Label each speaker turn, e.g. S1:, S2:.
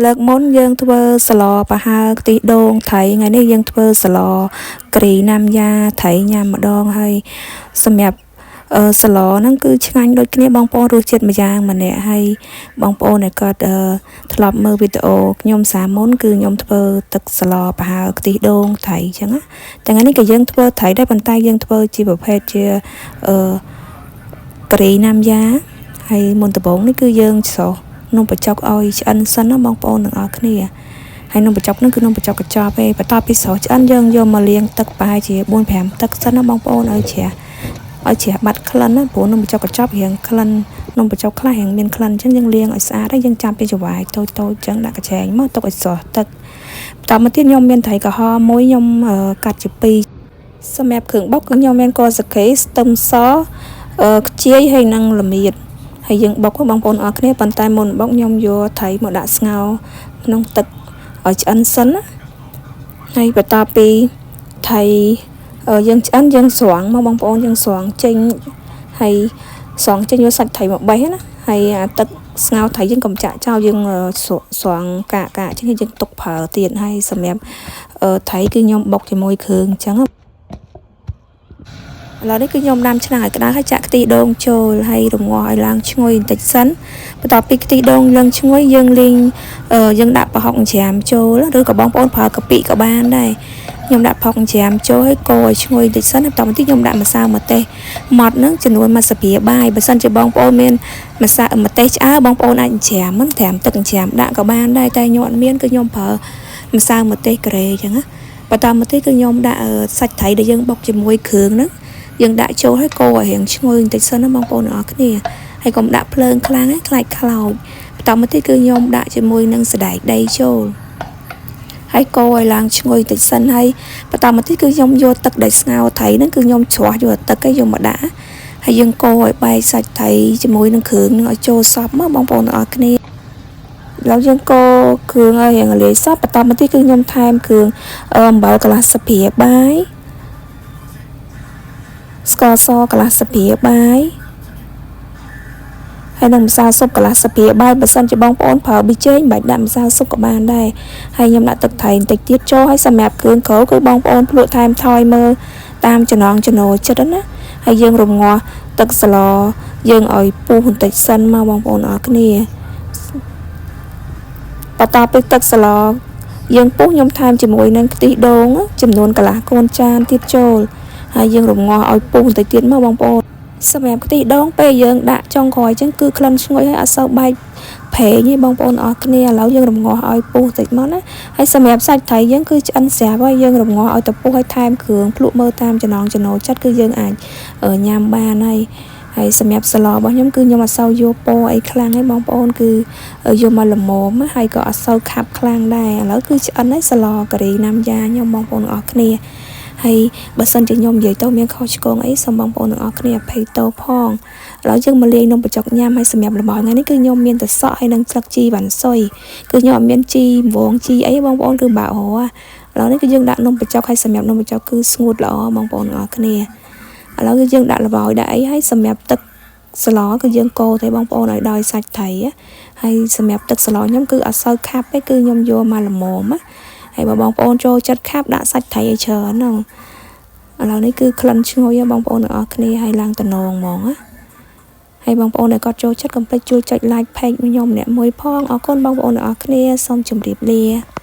S1: លើកមុនយើងធ្វើស្លប្រហើរខ្ទិះដូងត្រីថ្ងៃនេះយើងធ្វើស្លការីណាំយ៉ាត្រីញ៉ាំម្ដងហើយសម្រាប់ស្លហ្នឹងគឺឆ្ងាញ់ដូចគ្នាបងប្អូនរសជាតិម្យ៉ាងម្នាក់ហើយបងប្អូនដែលគាត់ធ្លាប់មើលវីដេអូខ្ញុំសាមុនគឺខ្ញុំធ្វើទឹកស្លប្រហើរខ្ទិះដូងត្រីអញ្ចឹងណាតែថ្ងៃនេះក៏យើងធ្វើត្រីដែរប៉ុន្តែយើងធ្វើជាប្រភេទជាអឺការីណាំយ៉ាហើយមុនដំបូងនេះគឺយើងស្រុះនំបញ្ចុកឲ្យឆ្អិនសិនណាបងប្អូនទាំងអស់គ្នាហើយនំបញ្ចុកហ្នឹងគឺនំបញ្ចុកកញ្ចប់ឯងបន្ទាប់ពីស្រុះឆ្អិនយើងយកមកលាងទឹកប្រហែលជា4 5ទឹកសិនណាបងប្អូនឲ្យជ្រះឲ្យជ្រះបាត់ក្លិនណាព្រោះនំបញ្ចុកកញ្ចប់រៀងក្លិននំបញ្ចុកខ្លះរៀងមានក្លិនអញ្ចឹងយើងលាងឲ្យស្អាតហើយយើងចាប់ពីចង្វាយតូចតូចអញ្ចឹងដាក់កញ្ឆែងមកទុកឲ្យស្រស់ទឹកបន្តមកទៀតខ្ញុំមានត្រីក្រហមមួយខ្ញុំកាត់ជាពីរសម្រាប់គ្រឿងបុកគឺខ្ញុំមានគល់សាកេស្ទឹមសខ្ជាយហើយនិងល្មៀតហើយយើងបុកបងប្អូនអរគ្នាប៉ុន្តែមុនបុកខ្ញុំយកត្រីមកដាក់ស្ងោរក្នុងទឹកឲ្យឆ្អិនសិនណាហើយបន្ទាប់ពីត្រីយើងឆ្អិនយើងស្រង់មកបងប្អូនយើងស្រង់ចេញហើយស្រង់ចេញយកសាច់ត្រីមកបេះណាហើយអាទឹកស្ងោរត្រីយើងកុំចាក់ចោលយើងស្រង់កាកកាកចឹងយើងទុកប្រើទៀតហើយសម្រាប់ត្រីគឺខ្ញុំបុកជាមួយគ្រឿងអញ្ចឹងឥឡូវនេះគឺខ្ញុំដាំឆ្នាំងឲ្យក្តៅហើយចាក់ខ្ទិះដូងចូលហើយរងាស់ឲ្យឡើងឈ្ងុយបន្តិចសិនបន្ទាប់ពីខ្ទិះដូងឡើងឈ្ងុយយើងលីងយើងដាក់ប្រហុកច្រាមចូលឬក៏បងប្អូនប្រើកាពិក៏បានដែរខ្ញុំដាក់ប្រហុកច្រាមចូលហើយកូរឲ្យឈ្ងុយបន្តិចសិនបន្ទាប់មកទៀតខ្ញុំដាក់ម្សៅម្ទេសម៉ត់ហ្នឹងចំនួនមួយស្លាបព្រាបាយបើសិនជាបងប្អូនមានម្សៅម្ទេសឆ្អើបងប្អូនអាចច្រាមហ្នឹងត្រាំទឹកច្រាមដាក់ក៏បានដែរតែខ្ញុំអត់មានគឺខ្ញុំប្រើម្សៅម្ទេសការ៉េអញ្ចឹងណាបន្តមកទៀតគឺខ្ញុំដាក់សាច់ត្រីដែលយើងបុកជាមួយគ្រឿងហ្នឹងយើងដាក់ចូលហើយកូរឲ្យរាងឈ្ងុយបន្តិចសិនណាបងប្អូនទាំងអស់គ្នាហើយកុំដាក់ភ្លើងខ្លាំងទេខ្លាចខ្លោចបន្តមកទៀតគឺខ្ញុំដាក់ជាមួយនឹងសណ្តែកដីចូលហើយកូរឲ្យឡើងឈ្ងុយបន្តិចសិនហើយបន្តមកទៀតគឺខ្ញុំយកទឹកដែលស្ងោរត្រីហ្នឹងគឺខ្ញុំច្រោះយកទឹកឯងយកមកដាក់ហើយយើងកូរឲ្យបែកសាច់ត្រីជាមួយនឹងគ្រឿងហ្នឹងឲ្យចូលសព្វមកបងប្អូនទាំងអស់គ្នាឥឡូវយើងកូរគ្រឿងឲ្យរាងលាយសព្វបន្តមកទៀតគឺខ្ញុំថែមគ្រឿងអំបិលកន្លះស្លាបព្រាបាយស្ករសកន្លះស្លាបព្រាបាយហើយនឹងម្សៅស៊ុបកន្លះស្លាបព្រាបាយបើសិនជាបងប្អូនប្រើប៊ីចេងមិនបាច់ដាក់ម្សៅស៊ុបក៏បានដែរហើយខ្ញុំដាក់ទឹកត្រីបន្តិចទៀតចូលហើយសម្រាប់គ្រឿងក្រៅគឺបងប្អូនភ្លក់ថែមថយមើលតាមចំណងចំណូលចិត្តណាហើយយើងរងាស់ទឹកស្លយើងឲ្យពុះបន្តិចសិនមកបងប្អូនអរគ្នាបន្ទាប់ពីទឹកស្លយើងពុះខ្ញុំថែមជាមួយនឹងខ្ទិះដូងចំនួនកន្លះកូនចានទៀតចូលហើយយើងរងាស់ឲ្យពុះបន្តិចទៀតមកបងប្អូនសម្រាប់ខ្ទិះដូងពេលយើងដាក់ចុងក្រោយអញ្ចឹងគឺក្លិនឈ្ងុយហើយអត់សូវបែកប្រេងទេបងប្អូនអរគ្នាឥឡូវយើងរងាស់ឲ្យពុះតិចមកណាហើយសម្រាប់សាច់ត្រីយើងគឺឆ្អិនស្រាប់ហើយយើងរងាស់ឲ្យទៅពុះឲ្យថែមគ្រឿងភ្លក់មើលតាមចំណងចំណូលចិត្តគឺយើងអាចញ៉ាំបានហើយហើយសម្រាប់ស្លរបស់ខ្ញុំគឺខ្ញុំអត់សូវយកពណ៌អីខ្លាំងទេបងប្អូនគឺយកមកល្មមហើយក៏អត់សូវខាប់ខ្លាំងដែរឥឡូវគឺឆ្អិនហើយស្លការីណាំយ៉ាខ្ញុំបងប្អូនអរគ្នាហើយបើសិនជាខ្ញុំនិយាយទៅមានខុសឆ្គងអីសូមបងប្អូនទាំងអស់គ្នាអភ័យទោសផងឥឡូវយើងមកលាយនំបញ្ចុកញ៉ាំហើយសម្រាប់របស់ថ្ងៃនេះគឺខ្ញុំមានតែសក់ហើយនិងស្លឹកជីវ៉ាន់ស៊ុយគឺខ្ញុំអត់មានជីវងជីអីបងប្អូនគឺបាក់រឥឡូវនេះគឺយើងដាក់នំបញ្ចុកហើយសម្រាប់នំបញ្ចុកគឺស្ងួតល្អបងប្អូនទាំងអស់គ្នាឥឡូវគឺយើងដាក់ល្បាយដាក់អីហើយសម្រាប់ទឹកស្លគឺយើងកូរទេបងប្អូនឲ្យដោយសាច់ត្រីហើយសម្រាប់ទឹកស្លខ្ញុំគឺអត់សូវខាប់ទេគឺខ្ញុំយកមកល្មមណាហើយបើបងប្អូនចូលចិត្តខាប់ដាក់សាច់ត្រីឲ្យច្រើនហ្នឹងឥឡូវនេះគឺក្លិនឈ្ងុយបងប្អូនទាំងអស់គ្នាហើយឡើងតំណងហ្មងណាហើយបងប្អូនដែលគាត់ចូលចិត្តកុំភ្លេចជួយចុច like page ខ្ញុំម្នាក់មួយផងអរគុណបងប្អូនទាំងអស់គ្នាសូមជម្រាបលា។